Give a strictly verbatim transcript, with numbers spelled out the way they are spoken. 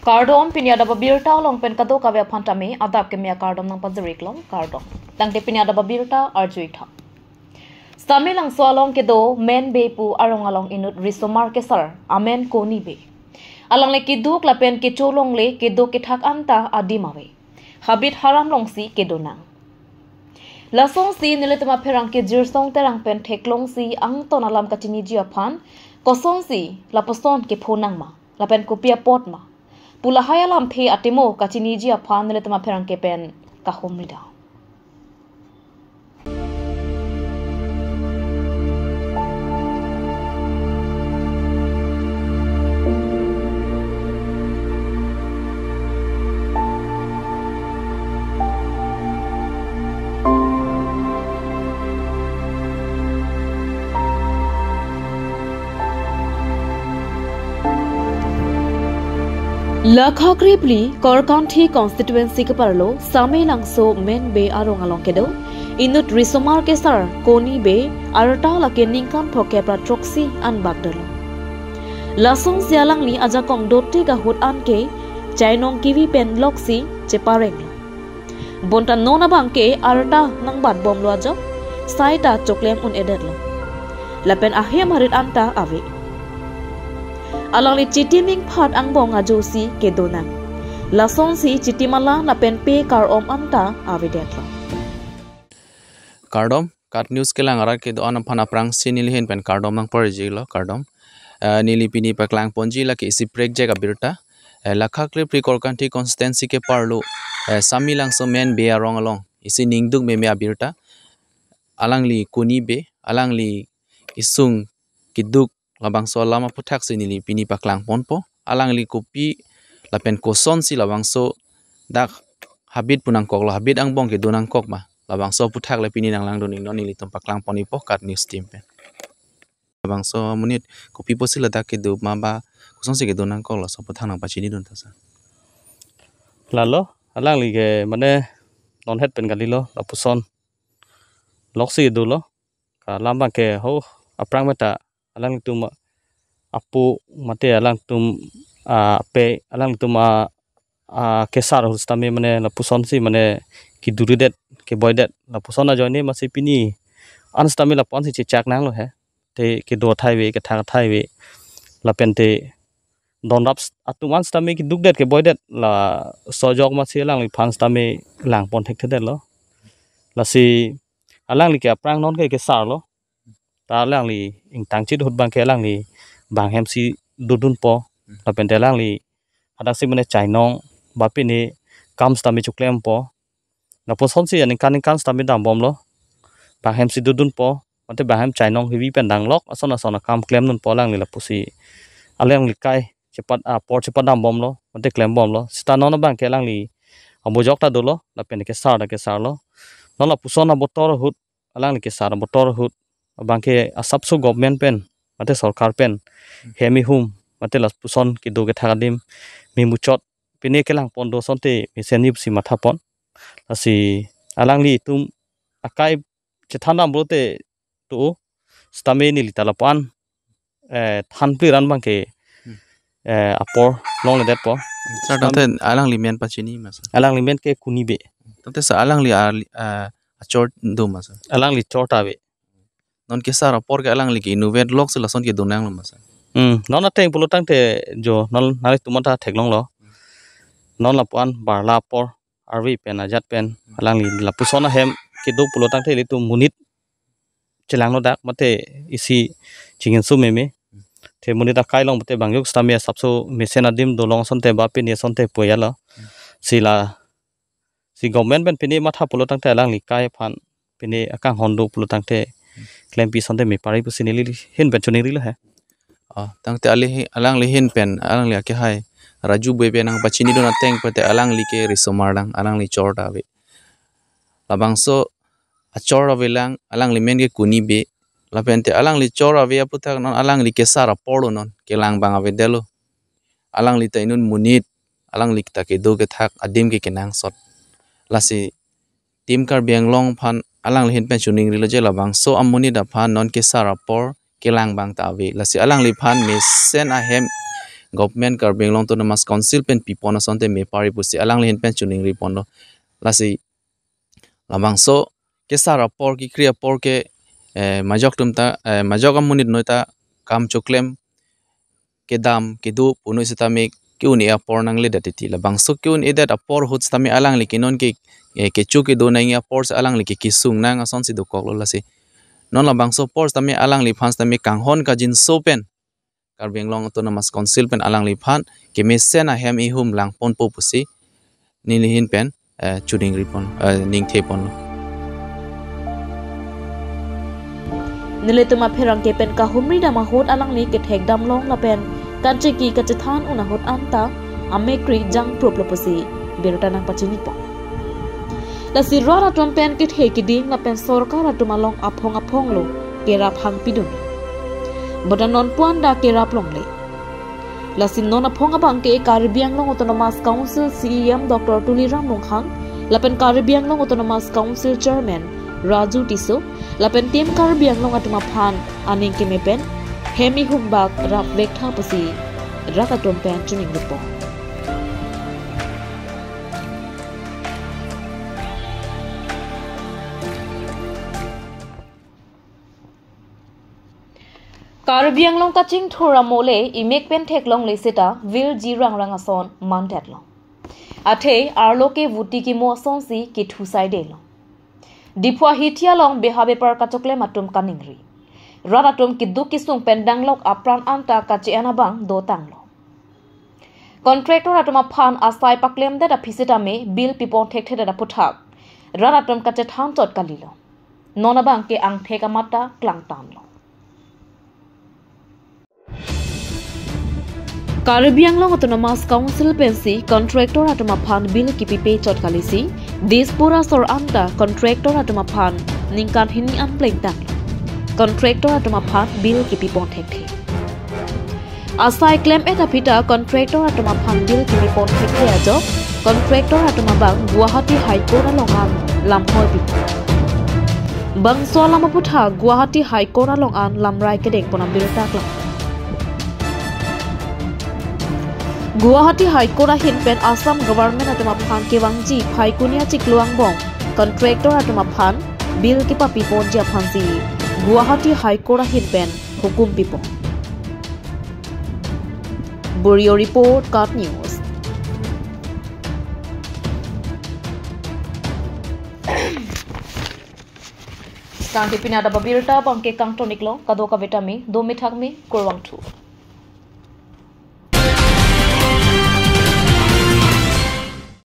Kardom, pini adap abirta along pen kadokave aphan tame adap keme akardom nangpajir-ik long, kardom. Tangte pini adap abirta arju-ik tha. Samelangso along kedo Men Bey pu arong along inut risomar kesar amen Koni Bey. Alangli keduk lapen kecho longle, kedo kethak anta adim ave. Habit haram longsi kedonang. Lasonsi nelitum apherangke Jirsong Terang pen theklongsi angton alam kachiniji aphan, kosonsi lapuson kepho nangma, lapen kopi apot ma, pu lahai alamthe atimo kachiniji aphan nelitum apherangke pen kahumri dam. Lakha krephli Korkanthi constituency keparlo Samelangso Men Bey arong along kedo inut risomar kesar Koni Bey arta lake ningkan phokep ra throksi an bak dolo. Lasonsi alangli ajakong dotik ahut anke chainong kevi pen loksi cheparenglo. Bonta non abangke arta nangbatbomlo ajok, sai ta choklem un-edetlo. Lapen ahem arit anta ave. Alangli chitiming phat angbong ajosi kedonang. Lasonsi chitimala lapen pe kar-om anta avedetlo. Kardom, KAT News kelang arat kedo-an aphan aphrangsi neli ahin pen kardom nangpajir-iklo, kardom. Eh, neli pini paklangponji lake isi prekjak abirta. Eh, Lakha krephli Korkanthi constituency keparlo, eh, Samelangso Men Bey arong along isi ningduk meme abirta. Alangli Koni Bey, alangli isung keduk labangso alam aphuthaksi neli pini paklangponpo. Alangli kopi lapen kosonsi labangso dak habit pu nangkoklo, habit angbong kedo nangkok ma, labangso aphuthak le pini nanglangdun-iknon, nelitum paklangpon-ikpo KAT News team pen. Labangso amonit kopi pusi ladak kedo ma ba kosonsi kedo nangkok, laso aphuthak nangpachinidun tha sir. Lalo, alangli ke mane nonhet pen kalilo, lapuson loksi dolo. Ka alam abangke ho aphrang meta alangtum apo mate alangtum, ah, pe alangtum, ah, ah, kesar ahut sitame mane lapusonsi mane keduridet, keboidet, lapuson ajoine masi pini an sitame lapu-ansi chechak nanglo he. Te kedo athai ave, kethak athai ave, lapen te donrap s-, atum an sitame kedukdet, keboidet, laso ajok masi alangliphan sitame langpon thekthedetlo. Lasi alangli ke aphrang nonke kesarlo. Ta alangli ingtangchit ahut abangke alangli bang hemsi dodunpo. Lapen te alangli hadaksi mane chainong ba pine kam sitame choklempo. Lapusonsi aningkan ningkan sitame dambomlo. Bang hemsi dodunpo. Mate bang hem chainong heavy pen danglok ason ason akam klemdunpo alangli lapusi. Alangli kai chepat, ah, apor chepadambomlo. Mate klembomlo. Sita non abangke alangli abujok ta dolo. Lapen kesar ta kesarlo. Non lapuson abotor ahut, alangli kesar abotor ahut abangke asapso government pen mate sorkar pen hem ihum mate lapuson kedo kethak adim memuchot pine kelangpon do asonte mesen-ipsi mathapon. Lasi alanglitum akai chethandam pulote to sitame neli ta lapu-an, eh, thanplir an abangke, Hmm. eh, apor longledetpo. Sir, tangte alangli men pachini ma sir? Alangli men ke Koni Bey. Tangte sir alangli, ah, ah, achor do ma sir? Alangli chor ta ave. Non kesar apor ke alangli ke inutvet loksi lason kedo nanglo ma sir? Hmm, non ateng pulo tangte jo, non nanglitum ta theklonglo. Non lapu-an barla apor arve pen ajat pen alangli lapuson ahem kedo pulo tangte ilitum monit chelangno dak mate isi chinginsu meme. Te monit akai along mate bang juk sitame asapso mesen adim dolong asonte ba pine asonte puya lo. Si la, si government pen pine matha pulo tangte alangli kai aphan pine akanghon do pulo tangte klempi asonte mepari pusi neli ahin pen choningrilo he. Oh, tangte ali hi-, alangli ahin pen, alangli akehai Raju Bey pen nangpachinidun ateng pute alangli ke risomar lang, alangli chor ta ave. Labangso achor avelang, alangli men ke Koni Bey. Lapen te alangli chor ave aphuthak non alangli kesar aporlo non, kelang abang avedetlo. Alangli ta inut monit, alangli ta kedo kethak adim ke kenangsot. Lasi Team Karbi Anglong aphan alangli ahin pen choningrilo je labangso amonit aphan non kesar apor kelang abang ta ave. Lasi alangliphan mesen ahem government Karbi Anglong Autonomous Council pen pipon asonte mepari pusi alangli ahin pen choningri ponlo. Lasi labangso kesar apor, kekri apor ke, eh, majok atum ta, eh, majok amonit noi ta kam choklem kedam kedo punoi setame ke-un-e apor nangledet titi. Labangso ke-un-edet apor ahut setame alangli ke non ke, eh, kecho kedo nangji apor si alangli ke kesung nang asonsi dokoklo. Lasi non labangso apor setame alangliphan setame kanghon kangjinso pen Karbi Anglong Autonomous Council pen alangliphan kemesen ahem ihum langponpo pusi neli ahin pen, eh, choningri pon, eh, ningthe ponlo. Nelitum apherangke pen kahumri dam ahut alangli kethek damlong lapen kanchingki kachethan un ahut anta amekri jangpruplo pusi birta nangpachini pon. Lasi rat atum pen kethe keding lapen sorkar atum along aphong aphonglo kerap hangpidun. Bonta non puan ta kerap longle. Lasi non aphong abang ke Karbi Anglong Autonomous Council C E M Doctor Tuliram Ronghang lapen Karbi Anglong Autonomous Council Chairman Raju Tisso lapen Team Karbi Anglong atum aphan aning keme pen hem ihum bak rapvektha pusi rat atum pen choningri pon. Karbi Anglong kachingthur amo le imek pen theklongle seta virji rangrang ason mandetlo. Athe arlo ke vuti kimo asonsi kethu saidelo. Diphu ahithi along beha bepar kachoklem atum kaningri. Rat atum keduk kesung pen danglok apran anta kache-en abang dotanglo. Contractor atum aphan asai paklemdet aphi setame bill pipon thekthedet aphuthak rat atum kachethan chot kalilo. Non abang ke angthek amat ta klangtanlo. Karbi Anglong Autonomous Council pensi contractor atum aphan bill kipipe chot kalisi, Dispur asor anta contractor atum aphan ningkan hini an plengtang contractor atum aphan bill kipipon thekthe. Asai klem-et aphi ta contractor atum aphan bill kipipon thekthe ajok contractor atum abang Guwahati High Court along an lamhoi pi. Bangso alam aphuthak Guwahati High Court along an lamrai kedeng pon abirta klang. Guwahati High Court ahin pen Assam Government atum aphan kevangji Phaikuni achiklo angbong contractor atum aphan bill kepapi ponji aphansi Guwahati High Court ahin pen hukum pipon. Bureau Report, KAT News. Tangte pini adap abirta abang ke kangton-iklo, kadokave tame dome thakme, kurvangthu.